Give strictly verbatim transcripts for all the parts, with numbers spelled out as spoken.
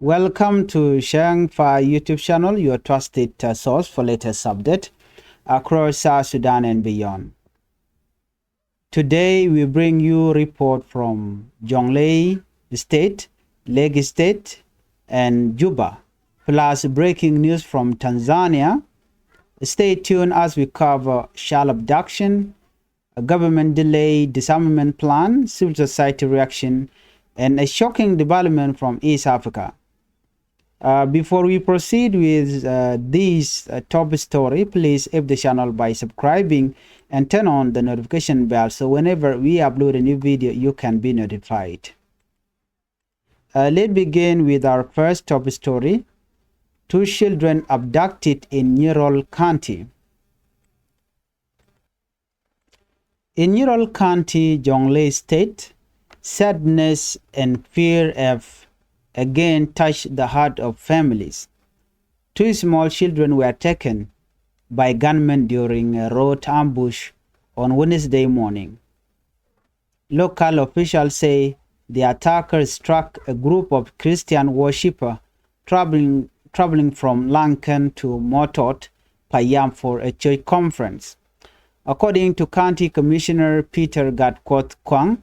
Welcome to Shang Fa YouTube channel, your trusted uh, source for latest update across South Sudan and beyond. Today we bring you report from Jonglei State, Lake State, and Juba, plus breaking news from Tanzania. Stay tuned as we cover child abduction, a government delay, disarmament plan, civil society reaction, and a shocking development from East Africa. Uh, before we proceed with uh, this uh, top story, please help the channel by subscribing and turn on the notification bell so whenever we upload a new video, you can be notified. Uh, let's begin with our first top story. Two children abducted in Nyirol County. In Nyirol County, Jonglei State, sadness and fear have again touched the heart of families. Two small children were taken by gunmen during a road ambush on Wednesday morning. Local officials say the attackers struck a group of Christian worshippers traveling, traveling from Lankan to Motot Payam for a church conference. According to County Commissioner Peter Gatkuoth Kuang,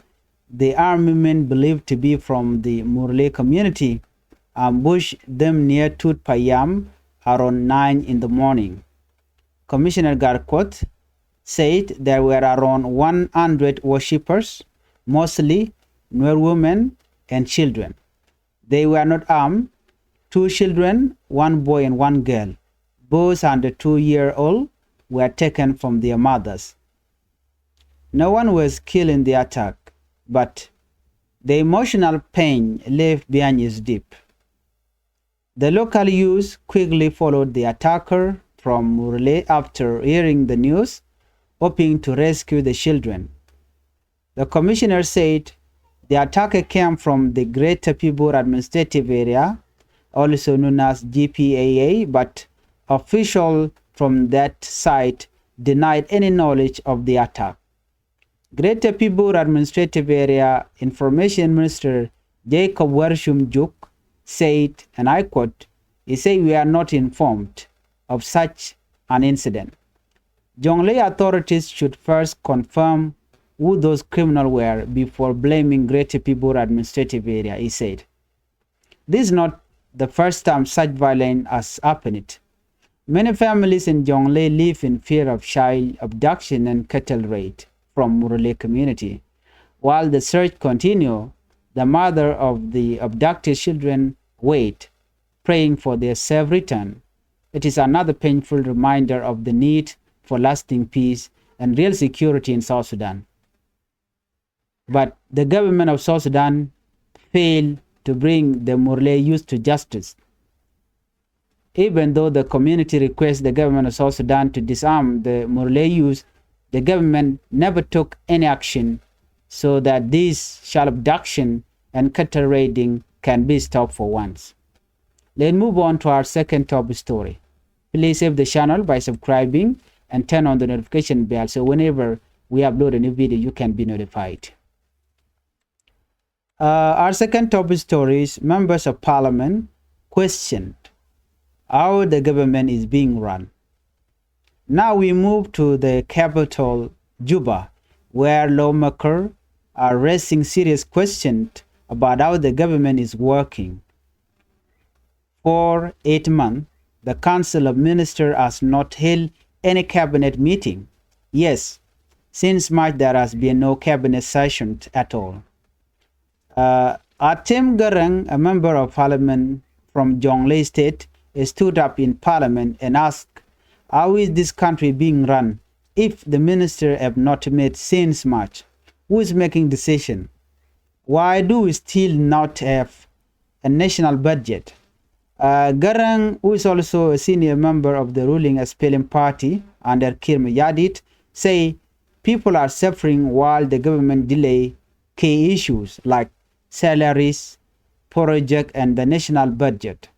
the armed men believed to be from the Murle community ambushed them near Tut Payam around nine in the morning. Commissioner Gatkuoth said there were around one hundred worshippers, mostly Nuer women and children. They were not armed. Two children, one boy and one girl, both under two-year-old, were taken from their mothers. No one was killed in the attack, but the emotional pain left behind is deep. The local youth quickly followed the attacker from Murle after hearing the news, hoping to rescue the children. The commissioner said the attacker came from the Greater Pibor Administrative Area, also known as G P A A, but officials from that site denied any knowledge of the attack. Greater Pibor Administrative Area Information Minister Jacob Wershum Juk said, and I quote, he said, "We are not informed of such an incident." Jonglei authorities should first confirm who those criminals were before blaming Greater Pibor Administrative Area, he said. This is not the first time such violence has happened. Many families in Jonglei live in fear of child abduction and cattle raid from Murle community. While the search continue, the mother of the abducted children wait, praying for their safe return. It is another painful reminder of the need for lasting peace and real security in South Sudan. But the government of South Sudan failed to bring the Murle youth to justice. Even though the community requests the government of South Sudan to disarm the Murle youth, the government never took any action so that this child abduction and cattle raiding can be stopped for once. Let's move on to our second top story. Please save the channel by subscribing and turn on the notification bell so whenever we upload a new video, you can be notified. Uh, our second top story is members of parliament questioned how the government is being run. Now we move to the capital, Juba, where lawmakers are raising serious questions about how the government is working. For eight months, the Council of Ministers has not held any cabinet meeting. Yes, since March there has been no cabinet session at all. Uh, Atem Garang, a member of parliament from Jonglei State, stood up in parliament and asked, "How is this country being run if the minister have not met since March? Who is making decision? Why do we still not have a national budget?" Uh, Garang, who is also a senior member of the ruling S P L M party under Kiir Mayardit, say people are suffering while the government delay key issues like salaries, project, and the national budget.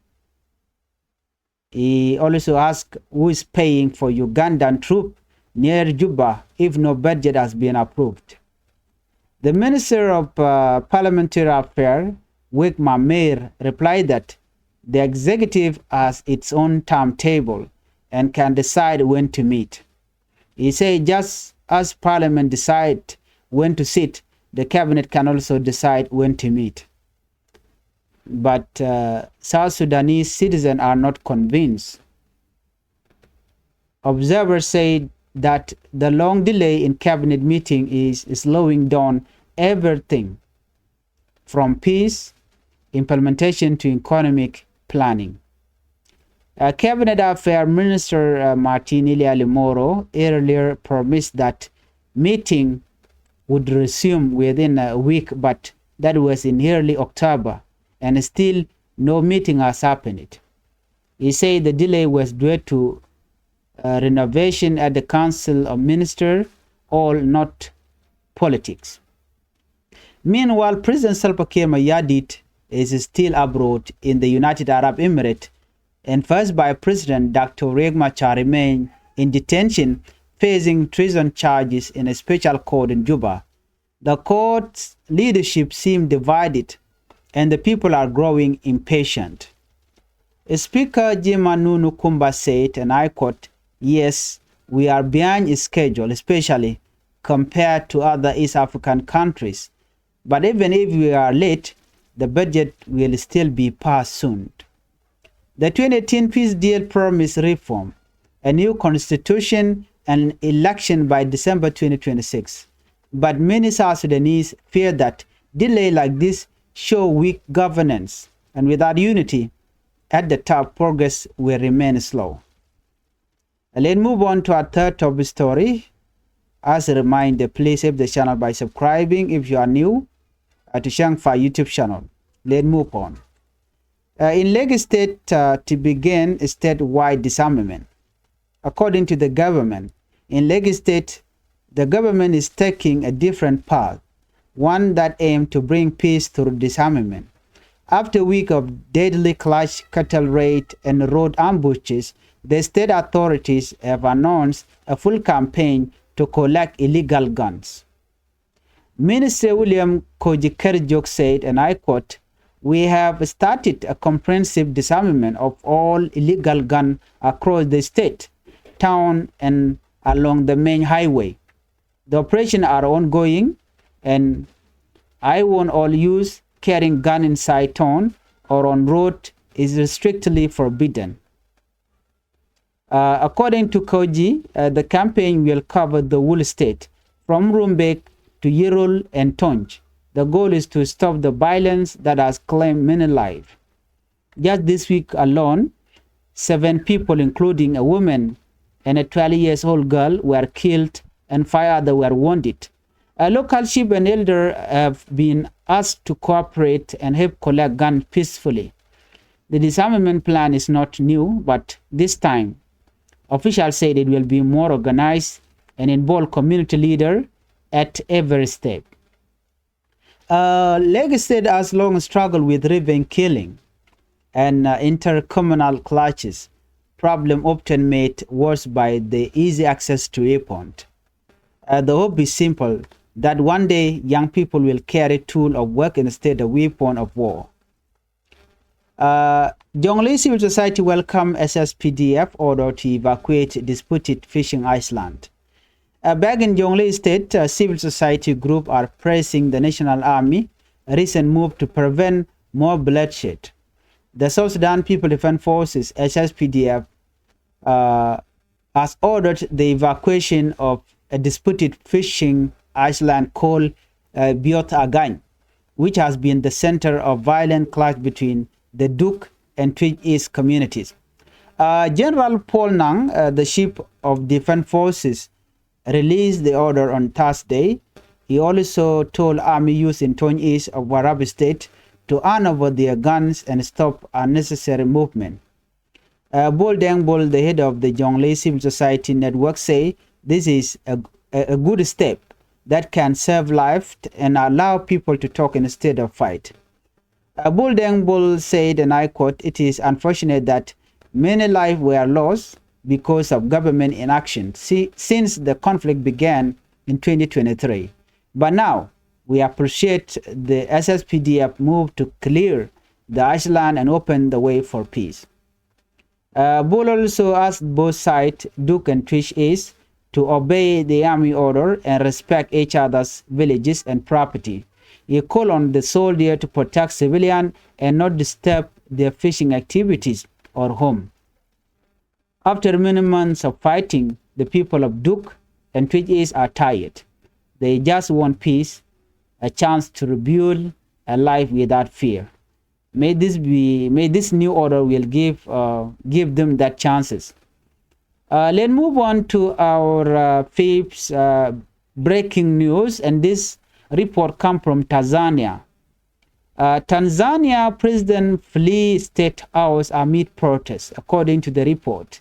He also asked who is paying for Ugandan troop near Juba if no budget has been approved. The Minister of uh, Parliamentary Affairs, Wek Mamer, replied that The executive has its own timetable and can decide when to meet. He said just as parliament decide when to sit, the cabinet can also decide when to meet. But uh, South Sudanese citizens are not convinced. Observers say that the long delay in cabinet meeting is slowing down everything from peace implementation to economic planning. Uh, Cabinet Affairs Minister uh, Martin Ilia Limoro earlier promised that meeting would resume within a week, but that was in early October, and still no meeting has happened. He said the delay was due to uh, renovation at the Council of Ministers, all not politics. Meanwhile, President Salva Kiir Mayardit is still abroad in the United Arab Emirates, and First Vice President Doctor Riek Machar remain in detention, facing treason charges in a special court in Juba. The court's leadership seem divided, and the people are growing impatient. Speaker Jim Anunu Kumba said, and I quote, "Yes, we are behind schedule, especially compared to other East African countries. But even if we are late, the budget will still be passed soon." The twenty eighteen peace deal promised reform, a new constitution, and election by December twenty twenty-six. But many South Sudanese fear that delay like this show weak governance, and without unity at the top, progress will remain slow. Let's move on to our third top story. As a reminder, please help the channel by subscribing if you are new uh, to Shangfa YouTube channel. Let's move on. Uh, in Lakes State, uh, to begin statewide disarmament. According to the government, in Lakes State, the government is taking a different path, one that aims to bring peace through disarmament. After a week of deadly clash, cattle raid, and road ambushes, the state authorities have announced a full campaign to collect illegal guns. Minister William Kogi Kerjok said, and I quote, "We have started a comprehensive disarmament of all illegal guns across the state, town, and along the main highway. The operations are ongoing, and I warn all youth, carrying gun inside town or on road is strictly forbidden." Uh, according to Kogi, uh, the campaign will cover the whole state, from Rumbek to Yirol and Tonj. The goal is to stop the violence that has claimed many lives. Just this week alone, seven people, including a woman and a twelve years old girl, were killed and five others were wounded. A local chief and elder have been asked to cooperate and help collect guns peacefully. The disarmament plan is not new, but this time, officials said it will be more organized and involve community leaders at every step. Uh, Lakes State has long struggled with revenge killing and uh, intercommunal clashes, problem often made worse by the easy access to weapons. Uh, the hope is simple, that one day young people will carry tool of work instead of weapon of war. Uh, Jonglei civil society welcome S S P D F order to evacuate disputed fishing island. Uh, back in Jonglei State, uh, civil society group are praising the National Army recent move to prevent more bloodshed. The South Sudan People Defense Forces, S S P D F, uh, has ordered the evacuation of a disputed fishing island called uh, Biot Agany, which has been the center of violent clash between the Duk and Twic East communities. Uh, General Paul Nang, uh, the chief of defense forces, released the order on Thursday. He also told army youth in Tony East of Warrap State to hand over their guns and stop unnecessary movement. Uh, Bol Deng Bol, the head of the Jonglei Civil Society Network, say this is a, a, a good step that can save life and allow people to talk instead of fight. Uh, Bol Deng Bol said, and I quote, "It is unfortunate that many lives were lost because of government inaction si- since the conflict began in twenty twenty-three. But now, we appreciate the S S P D F move to clear the Ashland and open the way for peace. Uh, Bol also asked both sides, Duk and Twic East, to obey the army order and respect each other's villages and property. He called on the soldier to protect civilian and not disturb their fishing activities or home. After many months of fighting, the people of Duk and Twic East are tired. They just want peace, a chance to rebuild a life without fear. May this be, may this new order will give, uh, give them that chances. Uh, let's move on to our, uh, fifth, uh, breaking news, and this report come from Tanzania. Uh, Tanzania president flee state house amid protests, according to the report.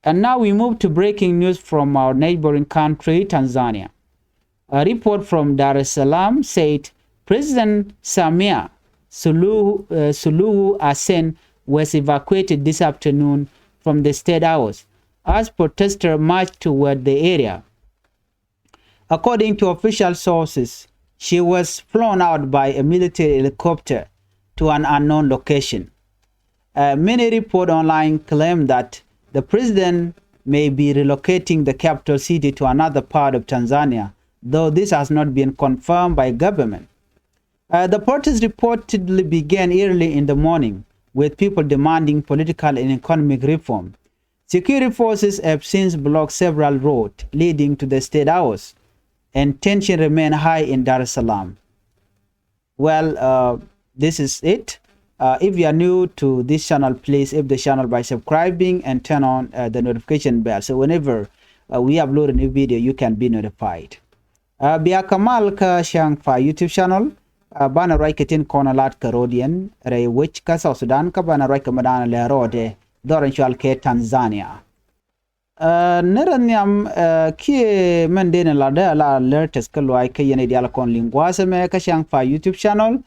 And now we move to breaking news from our neighboring country, Tanzania. A report from Dar es Salaam said President Samia Suluhu, uh, Suluhu Hassan was evacuated this afternoon from the state house as protesters marched toward the area. According to official sources, she was flown out by a military helicopter to an unknown location. Uh, many reports online claim that the president may be relocating the capital city to another part of Tanzania, though this has not been confirmed by government. Uh, the protest reportedly began early in the morning, with people demanding political and economic reform. Security forces have since blocked several roads leading to the state house, and tension remain high in Dar es Salaam. Well, uh, this is it. Uh, if you are new to this channel, please hit the channel by subscribing and turn on, uh, the notification bell. So whenever, uh, we upload a new video, you can be notified. Uh, bia kɛ mal kä Ciaŋ Fa YouTube channel. Uh, banɛ ruac kɛ tin kɔn lat kɛ rɔɔdiɛn rɛy wec kä South Sudan, kä banɛ ruac kɛ mɛ da̱a̱n lɛ rɔɔdɛ dhɔr in cual kɛ Tanzania. Uh, ni rɛ nhiam, uh, kiɛ mɛn dee ni lat dee la latest kä luaac kä yɛn i̱ diaal kɔn liŋ gua̱a̱th ɛmɛ kä Ciaŋ Fa YouTube channel.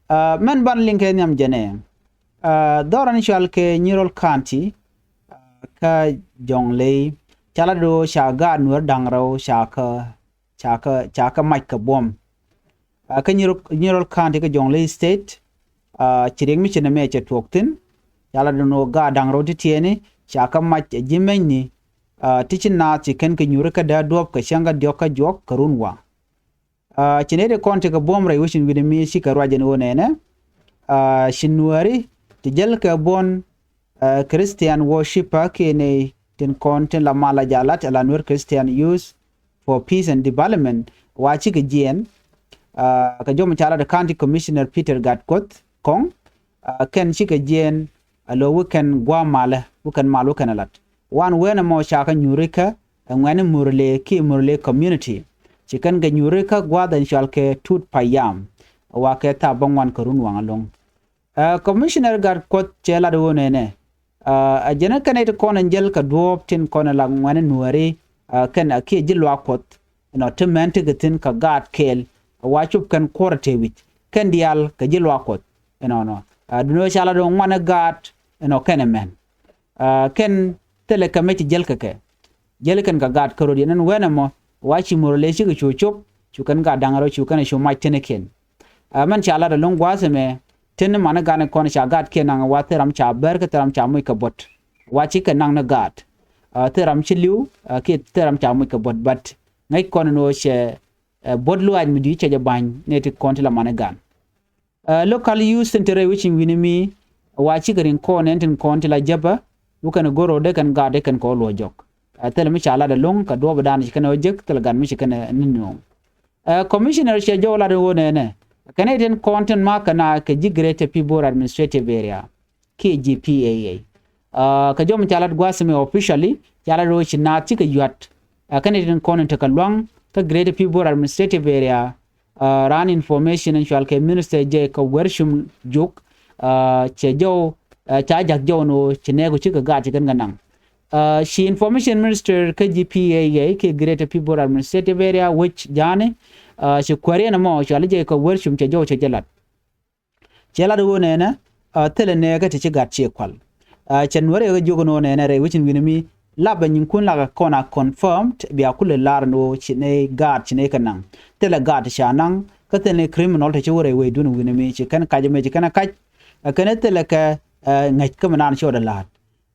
Uh, mɛn ban liŋ kɛ nhiam jɛnɛ, uh, dhɔr in cual kɛ Nyirol County, uh, kä Jɔŋley, ca la do̱ ca gaat Nuäär da̱ŋ rɛw ca kä ca kä, ca kä mac kɛ buɔ̱m. Uh, kä Nyirol, Nyirol County kä Jɔŋley State, uh, ci riɛk mi ci nɛmɛ cɛ tuɔɔk thi̱n. Ca la do̱ ni ɣöö gaat da̱ŋ rɛw ti tiɛɛni ca kä mac ɛ ji̱ mɛnyni, uh, ti ci naath ci kɛn kɛ nyuuri kä dee duɔ̱ɔ̱p kɛ cäŋ kä diɔ̱k kä juɔk kɛ run waŋ. Uh, ci nɛy ti kɔn ti kɛ buɔ̱m rɛy wecin wi̱ni mi cikɛ ruac ɛn ɣöö nɛnɛ, uh, ci Nuääri ti jäl kɛ buɔ̱n, uh, Christian worshipper kiɛ nɛy tin kɔn tin la mal la jalat ala Nuer Christian Youth for Peace and Development, wa cikɛ jiɛɛn, uh, kɛ jɔm ca lat County Commissioner Peter Gatkuoth Kɔŋ, uh, kɛn cikɛ jiɛɛn, a lo̱ wä kɛn gua̱a̱ malä, wä kɛn mal wä kɛn a lat. Wan wen ɛmɔ ca kɛ nyuuri kä ɛ ŋuɛ̈ni Murle kiɛ Murle community. Ci kɛn kɛ nyuuri kä gua̱a̱th ɛn cual kɛ Tut Payam, wa kɛ thaap bäŋuan kɛ run waŋ ɛlɔ̱ŋ. Uh, Commissioner Gatkuoth cɛ lat ɣöö nɛnɛ, uh, a jɛn ɛ kɛn ɛ ti kɔn ɛn jäl kɛ duɔ̱ɔ̱p tin kɔn ɛ la ŋuɛ̈ni Nuääri, uh, kɛn a kiɛ ji̱ luaak Kuɔth, you know, ti mɛn ti kɛ thi̱n kɛ gaat kɛɛl, wa cop kɛn kuɔrɛ te wi̱c kɛn diaal kɛ ji̱ luaak Kuɔth, you know, nɔ. Uh, duundɛ ɣöö ca lat ɣöö ŋuɛ̈ni gaat, you know, kɛn ɛ mɛn. Uh, kɛn thilɛ kɛ mɛ ci jäl kɛ kɛ. Jäl kɛn kɛ gaat kä rɔ̱diɛn ɛn wen ɛmɔ, wa ci Murle cikɛ cu cop, cu kɛn gaat da̱ŋ rɛw cu kɛn cu mac tenikiɛn. Uh, mɛn ca lat ɛlɔ̱ŋ gua̱a̱th ɛmɛ, tin mani gaat ni kɔn ca gaatkiɛn naŋ wa thil ram ca bär kä thil ram ca moc kɛ buɔ̱t. Wa cikɛ naŋ ni gaat. Uh, thil ram ci li̱w, uh, kiɛ thil ram ca moc kɛ buɔ̱t, but ŋäc kɔn ni ɣöö cɛ, uh, buɔ̱t luaac mi di̱i̱t cɛ jɛ ba̱ny nɛy ti kɔn ti la mani gaat. Uh, local youth tin te rɛy wecin wi̱ni mi, wa cikɛ riŋ kɔn ɛn tin kɔn ti la jäpä, wä kɛn go̱r rɔɔdɛ kɛn gaat dee kɛn kɔn luɔ̱c jɔk. Uh, thilɛ mi ca lat ɛlɔ̱ŋ kɛ duɔ̱ɔ̱p ɛ da̱a̱n ci kɛn ɛ wä jek, thilɛ gat mi ci kɛn ɛ ni nuɔ̱ɔ̱ŋ. Uh, Commissioner cɛ jɔw lat ɣöö nɛnɛ, kɛn ɛ tin kɔn tin ma̱a̱k kɛ na kɛ ji̱ Greater Pibor Administrative Area kiɛ ji̱ P A A. Uh, kɛ jɔm ca lat gua̱a̱th mi officially, ca lat ɣöö ci naath cikɛ yua̱t. Uh, kɛn ɛ tin kɔn in tekɛ lua̱ŋ kä Greater Pibor Administrative Area, uh, raan information in cual kɛ Minister Jacob Wercum Juk, uh, cɛ jɔw, uh, ca jak jɔw ni ɣöö ci nɛɛku cikɛ gaat ci kɛn kɛ naŋ. Uh, ci Information Minister kä ji̱ P A A kiɛ Greater Pibor Administrative Area Wec Jani, uh, ci kuääriɛn ɛmɔ cual i̱ Jacob Wercum cɛ jɔw cɛ jɛ lat. Cɛ lat ɣöö nɛnɛ, uh, thilɛ nɛɛkä ti ci gat ciɛ kual. Uh, cɛ Nuäri ɛ kɛ jiök ɛn ɣöö nɛnɛ rɛy wecin wi̱ni mi, lapɛ nyinkun lakɛ kɔn a confirmed, bia kulɛ lar ɛn ɣöö ci nɛy gaat ci nɛy kɛ naŋ. Thilɛ gaat ti ca naŋ, kä thilɛ ni criminal ti ci wä rɛy wecdun wi̱ni mi, ci kɛn kac ɛmɛ ci kɛn ɛ kac. Ɛ kɛn ɛ thilɛ kɛ ɛ ŋäc kä mi naan ci ɣɔdɛ la̱a̱t.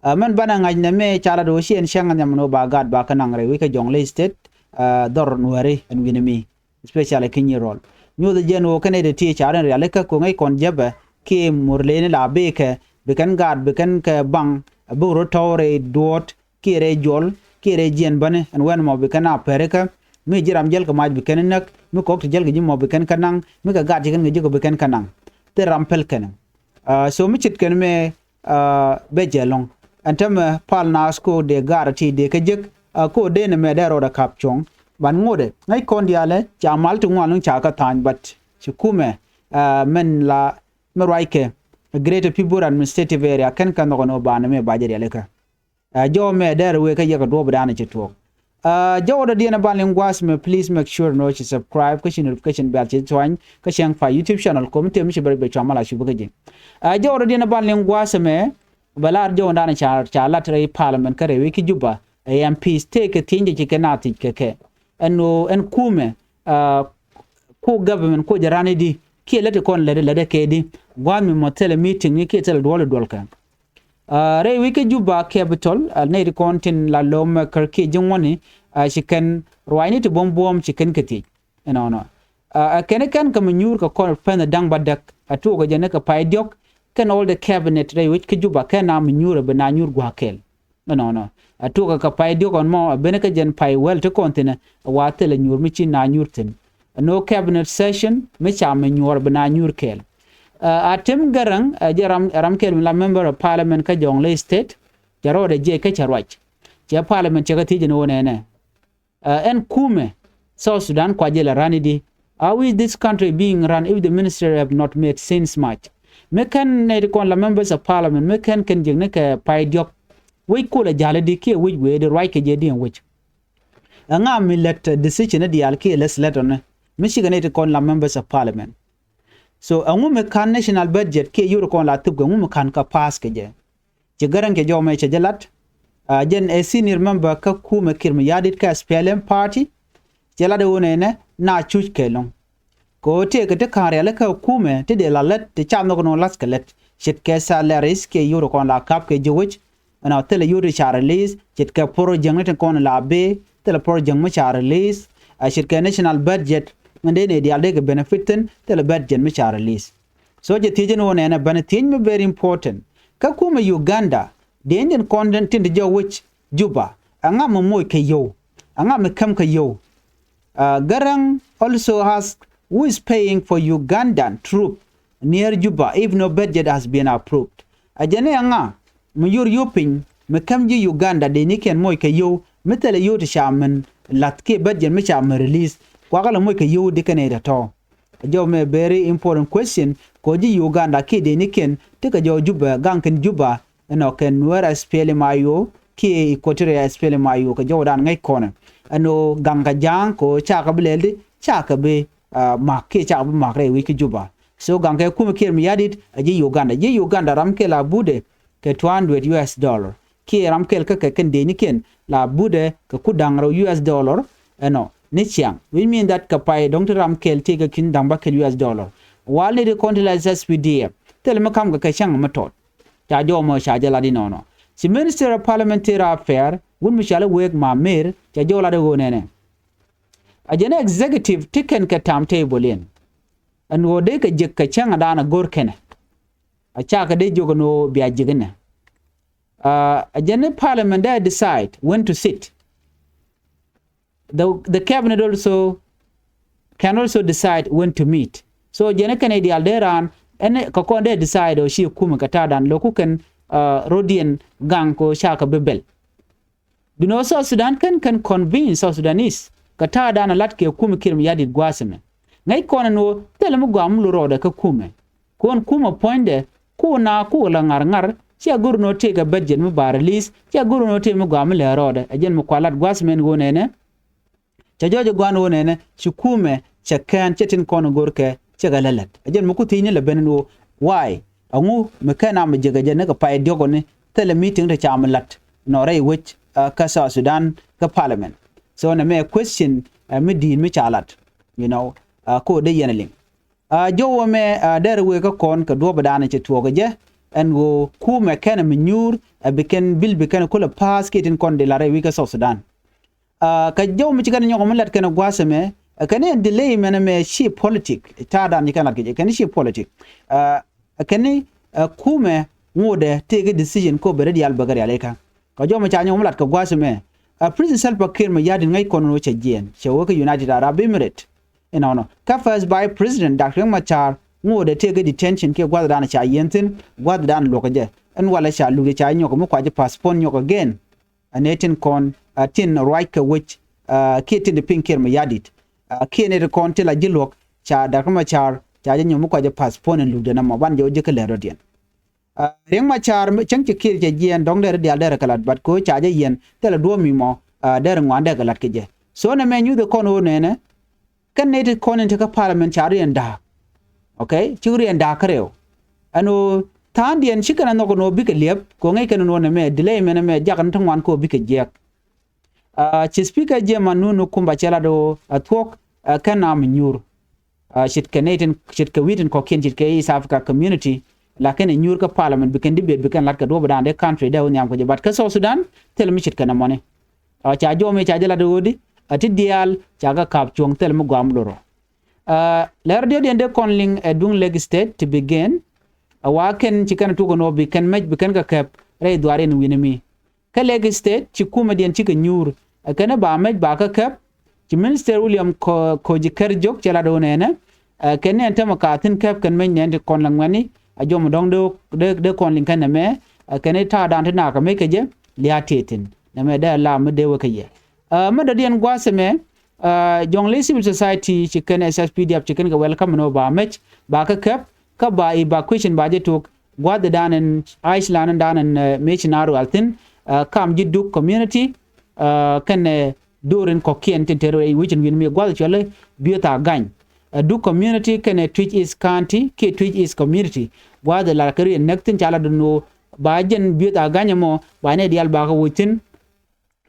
Ɛ mɛn banɛ ŋa̱c nɛ mëë ca lat ɣöö ci ɛn cäŋ nhiam ni ɣöö ba gaat ba kä naŋ rɛy wec kä Jonglei State, ɛ dhɔr Nuääri ɛn wi̱ni mi, especially kä Nyirol. Nyuuth jɛn ɣöö kɛn ɛ ti ti ca rin rialikä ko̱ŋ ɛ kɔn jäpɛ kiɛ Murleni la bëë kɛ bi kɛn gaat bi kɛn kɛ baŋ, ɛ buk rɔ tɔɔr rɛy duɔ̱ɔ̱t kiɛ rɛy juɔl kiɛ rɛy jiɛn bäni ɛn wɛn mɔ bi kɛn a pɛrikä. Mi ji̱ ram jäl kɛ mac bi kɛn näk, mi kɔk ti jäl kɛ ji̱ mɔ bi kɛn kä naŋ, mi kɛ gaat ci kɛn kɛ ji̱ kɔ bi kɛn kä naŋ. Thil ram päl kɛn. Ɛ so mi ce̱tkɛn mɛ ɛ bɛ jɛ lɔ̱ŋ. Ɛn tämɛ pal naath ko dee gaat ti dee kä jek, ɛ ko dee ni mɛ dee rɔɔdɛ ka̱p cuɔ̱ŋ. Ban ŋotdɛ ŋäc kɔn diaalɛ ca mal ti ŋuan luŋ ca kä tha̱a̱ny, but ci kumɛ ɛ mɛn la mi ruackɛ Greater Pibor Administrative Area kɛn kɛ nhɔk ɛn ɣöö banɛ mɛ ba jɛ rialikä. Ɛ jɔw mɛ dɛr wëë kä yɛ kɛ duɔ̱ɔ̱p dan ci tuɔɔk. Ɛ jɔw dɔ̱diɛn ɛ ban liŋ gua̱a̱th mɛ, please make sure ni ɣöö ci subscribe kä ci notification bell ci tuany kä cieŋ pa YouTube channel kɔ mi tëë mi ci bɛ rɔ bɛ cua mal a cup kä ji̱. Ɛ jɔw dɔ̱diɛn ɛ ban liŋ gua̱a̱th mɛ bɛ lar jɔw dan ca ca lat rɛy parliament kä rɛy wec kä Juba. Ɛ MPs tëëkɛ thiecdɛ ci kɛ na thiec kɛ kɛ ɛn ɣöö ɛn kumɛ ɛ ku government ku jɛ ran i̱di kiɛ lät kɔn lät lät kɛ di gua̱a̱th mi mɔ thilɛ meeting ni kiɛ thilɛ duɔl duɔl kɛ. Ɛ rɛy wec kä Juba capital, ɛ nɛy ti kɔn tin la lo̱m mɛ kär kiɛ ji̱ ŋuɔ̱tni, ɛ ci kɛn ruacni ti buɔ̱m buɔ̱m ci kɛn kɛ thiec. Ɛnɔnɔ. Ɛ kɛn kɛn kɛ mi nyuur kɛ kɔn pɛn da̱ŋ bädäk, ɛ tuɔɔk kɛ jɛ ni kɛ pay diɔ̱k, kɛn all the cabinet rɛy wec kä Juba kɛn na mi nyuur ɛ bi na nyuur gua̱a̱k kɛɛl. Ɛnɔnɔ. Ɛ tuɔɔk kɛ pay diɔ̱k ɔn mɔ ɛ ben kä jɛn pay wäl ti kɔn thi̱n ɛ wa thilɛ nyuur mi ci na nyuur thi̱n. Ɛ no cabinet session mi ca mi nyuur bi na nyuur kɛɛl. Ɛ a Tim Garaŋ ɛ jɛ ram ram kɛl mi la member of parliament kä Jonglei State. Cɛ rɔɔdɛ jiɛc kä cɛ ruac. Cɛ parliament cɛ kɛ thiec ni wä nɛnɛ. Ɛ ɛn kumɛ South Sudan kua jɛ la run i̱di? How is this country being run if the minister have not made sense much? Mi kɛn nɛy ti kɔn la members of parliament mi kɛn kɛn jiɛk ni kɛ pay diɔ̱k. Wec kulɛ ja̱l i̱di kiɛ wec wee di ruac kɛ jɛ di ɛn wec? Ɛŋa mi lät decision ni diaal kiɛ lät lät ɔni mi cikɛ nɛy ti kɔn la members of parliament? So ɛŋu mi ka̱n national budget kiɛ yur kɔn la thupkɛ ɛŋu mi ka̱n kä pass kɛ jɛ? Ci Garaŋ cɛ jɔw mɛ cɛ jɛ lat. Ɛ jɛn ɛ senior member kä kumɛ Kiir Mayardit kä SPLM party. Cɛ lat ɛ ɣöö nɛnɛ na cuc kɛ lo̱ŋ. Kɛ ɣöö tëëkɛ ti ka̱n rialikä kumɛ ti dee la lät ti ca nhɔk ni ɣöö la̱thkɛ lät. Ce̱tkɛ salaries kiɛ yur kɔn la ka̱p kɛ ji̱ wec. Ɛnɔ thilɛ yur ti ca release, ce̱tkɛ project ni ti kɔn la bëë, thilɛ project mi ca release. Ɛ ce̱tkɛ national budget mi dee nɛy diaal dee kɛ benefit thi̱n, thilɛ budget mi ca release. So jɛ thiec ni wä nɛnɛ bänɛ thiec mi very important. Kä kumɛ Uganda dee ni tin kɔn tin ti jɔw wec Juba, ɛŋa mi moc kɛ yio̱w? Ɛŋa mi käm kɛ yio̱w? Ɛ Garaŋ also ask who is paying for Ugandan troop near Juba if no budget has been approved? Ɛ jɛn ni ɛŋa mi yor yio̱w piny mi käm ji̱ Uganda dee ni kɛn moc kɛ yio̱w mi thilɛ yio̱w ti ca min la̱th kiɛ budget mi ca min release? Kuakä lɛ moc kɛ yio̱w di kɛn ɛ tɔ̱tɔ̱. Ɛ jɔw mɛ very important question kɛ ɣöö ji̱ Uganda kiɛ dee ni kɛn ti kɛ jɔw Juba gaŋ kɛn Juba. Ɛnɔ kɛn Nuer SPLM IO kiɛ Equatoria SPLM IO kɛ jɔwdan ŋäc kɔnɛ. Ɛn ɣöö gaŋ kɛ ja̱a̱ŋ kɛ ɣöö cakɛ bi lɛl di cakɛ bi mak kiɛ cakɛ bi mak rɛy wec kä Juba. So gaŋ kɛ kumɛ Kiir Mayardit ɛ ji̱ Uganda, ji̱ Uganda ram kɛl a budɛ kɛ two hundred US dollar kiɛ ram kɛl kä kɛ kɛn dee ni kɛn la budɛ kɛ ku da̱ŋ rɛw US dollar. Ɛnɔ ni ciaŋ, which mean that kɛ pay dɔ̱ŋ ti ram kɛl tëëkɛ ki̱n da̱ŋ bäkɛl US dollar. Wal ni di kɔn ti la SSPDF thilɛ mi ka̱m kɛ kɛ cäŋ mi tɔt. Ca jɔw mɔ ca jɛ lat inɔnɔ. Ci Minister of Parliamentary Affair wun mi cɔal i̱ Wek Mamer cɛ jɔw lat i̱ ɣöö nɛnɛ, a jɛn executive ti kɛn kɛ timetable in. Ɛn ɣöö dee kɛ jek kɛ cäŋ a da̱a̱n a go̱r kɛnɛ. A cakɛ dee jiök ɛn ɣöö bia jek inɛ. A jɛn i̱ parliament dee decide when to sit. The, the cabinet also can also decide when to meet. So jɛn kɛn i̱ diaal dee raan ɛn kɛ kɔn dee decide ɔ ci kumɛ kɛ ta̱a̱dan lo̱ku kɛn rɔ̱diɛn gaŋ kɛ ɣöö cakɛ bi bɛl. Duno South Sudan kɛn kɛn convince South Sudanese kɛ ta̱a̱dan a lat kɛ kumɛ Kiir Mayardit gua̱a̱th ɛmɛ. Ŋäc kɔn ɛn ɣöö thilɛ mi gɔaa mi lo rɔɔdɛ kä kumɛ. Kɔn kumɛ puɔ̱nydɛ ku na ku la ŋa̱r ŋa̱r, cia go̱r ni ɣöö tëëkɛ budget mi ba release, cia go̱r ni ɣöö tëë mi gɔaa mi lɛ rɔɔdɛ. Ɛ jɛn mi kua lat gua̱a̱th mɛn ɣöö nɛnɛ. Cɛ jɔɔc ɛ gua̱a̱n ɣöö nɛnɛ ci kumɛ cɛ kɛn cɛ tin kɔn go̱r kɛ cɛ kɛ lɛ lät. Ɛ jɛn mi ku thiecni lɛ ben ni ɣöö why? Ɛŋu mi kɛn a mi jekɛ jɛ ni kɛ pay diɔ̱k ɔ ni thilɛ meeting ti ca mi lat nɔ rɛy wec kä South Sudan kä parliament. So nɛ mɛ question ɛ mi di̱i̱t mi ca lat, you know, ɛ ko dee yɛn ɛ liŋ. Aa, jɔwä mɛ, aa, derɛ wëë kä kɔn kɛ duɔ̱ɔ̱p ɛ da̱a̱n cɛ tuɔɔk ɛ jɛ. Ɛn ɣöö kumɛ kɛnɛ mi nyuur, ɛ bi kɛn bil bi kɛn kulɛ pa̱a̱th kiɛ tin kɔn di la rɛy wi̱c kä South Sudan. Aa, kɛ jɔw mi ci kɛn nyɔk mi lat kɛn gua̱a̱th ɛmɛ, ɛ kɛn in delay mɛn ɛmɛ ci politik. Ta̱a̱ da̱a̱n ci kɛn lat kɛ jɛ, kɛn ci politik. Aa, ɛ kɛn, ɛ kumɛ ŋotdɛ tëëkɛ decision ko bɛ rɛ diaal bɛ kɛ rial ikä. Kɛ jɔw mi ca nyɔk mi lat kɛ gua̱a̱th ɛmɛ, ɛ President Salva Kiir Mayardit ŋäc kɔn wä cɛ jiɛɛn, cɛ wä kä United Arab Emirates. Inɔnɔ. Kä First Vice President Doctor Riek Machar ŋotdɛ tëëkɛ detention kiɛ gua̱a̱th da̱a̱n ca yiɛn thi̱n, gua̱a̱th da̱a̱n luɔ̱k kɛ jɛ. Ɛn walɛ ca luk jɛ ca nyɔk mi kua jɛ postpone nyɔk again. Ɛ nɛ tin kɔn, ɛ tin ruac kɛ wec, ɛ kiɛ tin di piny Kiir Mayardit. Ɛ kiɛ nɛ ti kɔn ti la ji̱ luɔ̱k, ca Doctor Machar ca jɛ nyɔk mi kua jɛ postpone ɛn lukdɛ nɔmɔ, ban jɛ wä ji̱ kä lɛr dɔ̱diɛn. Ɛ Riek Machar cäŋ ci Kiir cɛ jiɛɛn dɔ̱ŋ derɛ diaal derɛ kɛ lat, but kɛ ɣöö ca jɛ yiɛn thilɛ duɔ̱ɔ̱p mi mɔ, ɛ derɛ ŋuan derɛ kɛ lat kɛ jɛ. So nɛ mɛ nyuth kɔn ɣöö nɛnɛ, kɛn nɛ ti kɔn in te kä parliament ca riɛn da̱a̱k. Okay, ci riɛn da̱a̱k kä rɛw. Ɛn ɣöö tha̱a̱ŋdiɛn ci kɛn a nhɔk ɛn ɣöö bikɛ liɛp, kɛ ɣöö ŋäc kɛn ɛn ɣöö nɛ mɛ delay mɛn ɛmɛ jak ni ti ŋuan kɛ ɣöö bikɛ jiɛk. Aa, ci speaker James Anunu Kumba cɛ lat ɣöö a thuɔ̱k, aa, kɛn a mi nyuur. Aa, ce̱tkɛ nɛy tin, ce̱tkɛ wi̱i̱ tin kɔ̱kiɛn, ce̱tkɛ East Africa Community, lakin ɛ nyuur kä parliament bi kɛn debate bi kɛn lat kɛ duɔ̱ɔ̱p da̱a̱n dee country dee wä nhiam kɛ jɛ, but kä South Sudan thil mi ce̱tkɛ nɛ mɔni. Aa, ca jɔw mi ca jɛ lat ɣöödi, aa, ti diaal ca kɛ ka̱p cuɔ̱ŋ thil mi guam lorɔ. Aa, lɛr diɔ̱diɛn dee kɔn liŋ ɛ duŋ Lake State ti bi gɛn. Aa, wa kɛn ci kɛn tuɔk ɛn ɣöö bi kɛn mɛc bi kɛn kɛ kɛp rɛy dhuaar in wi̱ni mi. Kä Lake State ci kumɛdiɛn cikɛ nyuur. Ɛ kɛn ba mɛc ba kä kɛp. Ci Minister William Ko-, Koci Kɛr Jok cɛ lat ɣöö nɛnɛ, ɛ kɛn nɛn tämɛ ka thi̱n kɛp kɛn mɛc nɛn ti kɔn la ŋuɛ̈tni. A jɔm dɔ̱ŋ dee, dee, dee kɔn liŋ kɛn nɛmɛ. Ɛ kɛn i̱ ta̱a̱ da̱a̱n ti nakä mec kɛ jɛ lia̱a̱ tëë thi̱n. Nɛmɛ dee la mi dee wä kɛ yɛ. Ɛ, mi dɔ̱diɛn gua̱a̱th ɛmɛ, aa, jɔ̱ŋ ley civil society ci kɛn S S P D F ci kɛn kɛ welcome ɛn ɣöö ba mɛc ba kä kɛp, kä ba evacuation ba jɛ tok gua̱a̱th dan in Iceland dan in, aa, mec na rual thi̱n, aa, kam ji̱ Duk community, aa, kɛnɛ do̱r in kɔ̱kiɛn tin te rɛy wi̱c in wi̱n mi gua̱a̱th cuɔlɛ Biöth Agany. Aa, Duk community kɛnɛ Twic East County kiɛ Twic East community. Gua̱a̱th la kɛ riɛn näk thi̱n ca la dun ɣöö ba jɛn Biöth Agany ɛmɔ ba nɛ diaal ba kɛ woc thi̱n.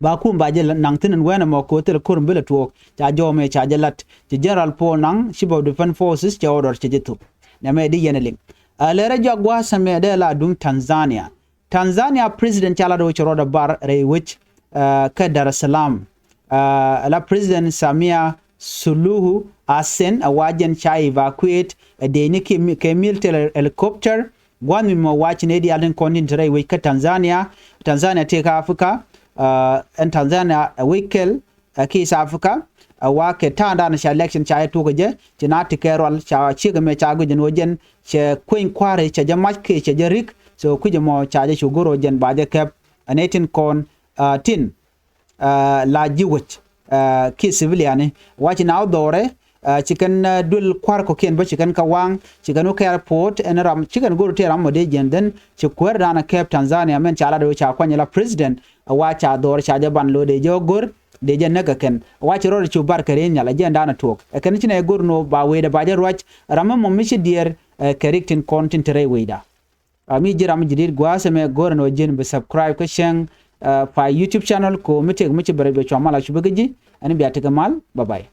Ba kum ba jɛ naŋ thi̱n ɛn wɛn ɛmɔ kɛ ɣöö thilɛ ko̱r mi bi lɛ tuɔɔk. Ca jɔw mɛ ca jɛ lat. Ci General Paul Nang, Chief of Defense Forces, cɛ order cɛ jɛ thop. Nɛmɛ di yɛn ɛ liŋ. Aa, lɛrɛ jɔak gua̱a̱th ɛmɛ dee la duŋ Tanzania. Tanzania President ca lat ɣöö cɛ rɔɔdɛ bar rɛy wec, aa, kä Dar es Salaam. Aa, la President Samia Suluhu Hassan a wa jɛn ca evacuate ɛ dee ni kɛ mi-, kɛ military helicopter. Gua̱n mi mɔ wac ni dial tin kɔn tin te rɛy wec kä Tanzania. Tanzania tëë kä Africa, aa, ɛn Tanzania ɛ wec kɛl, ɛ ki East Africa, ɛ wa kɛ ta̱a̱ŋ dan ca election ca jɛ tuɔk kɛ jɛ, ci na ti kɛ rual ca ciek ɛmɛ ca guic ɛn ɣöö jɛn cɛ kueny kua̱ri cɛ jɛ mac kiɛ cɛ jɛ rik, so kui̱c ɛmɔ ca jɛ cu go̱r ɣöö jɛn ba jɛ kɛp, ɛ nɛy tin kɔn, aa, tin aa, la ji̱ wec, aa, ki civilian ni. Wa ci na wä dhɔrɛ, aa, ci kɛn, aa, duel kua̱r kɔ̱kiɛn bä ci kɛn kä waŋ, ci kɛn wä kɛ airport, ɛn ram, ci kɛn go̱r tëë ram mɔ dee jiɛn dhän, ci kuäär dan kɛp Tanzania mɛn ca lat wä ca kuany la president, aa, wa ca dhɔrɛ ca jɛ ban lo̱ dee jɛ wä go̱r, dee jɛ näk ɛ kɛn. Wa ci rɔɔdɛ cu bar kɛ rɛy nhial, ɛ jiɛn dan ɛ tuɔɔk. Ɛ kɛn ci nɛ go̱r ni wä ba wecdɛ ba jɛ ruac, ram mi mɔ mi ci diɛɛr, aa, kɛ rik tin kɔn tin te rɛy wecda. Aa, mi ji̱ ram mi ji̱ di̱t gua̱a̱th ɛmɛ go̱rɛ ni wä ji̱n bi subscribe kä cäŋ, aa, pa YouTube channel ko mi tëk mi ci bɛ rɛc bɛ cua mal a cupä kä ji̱. Ɛn bia tekɛ mal. Bye bye.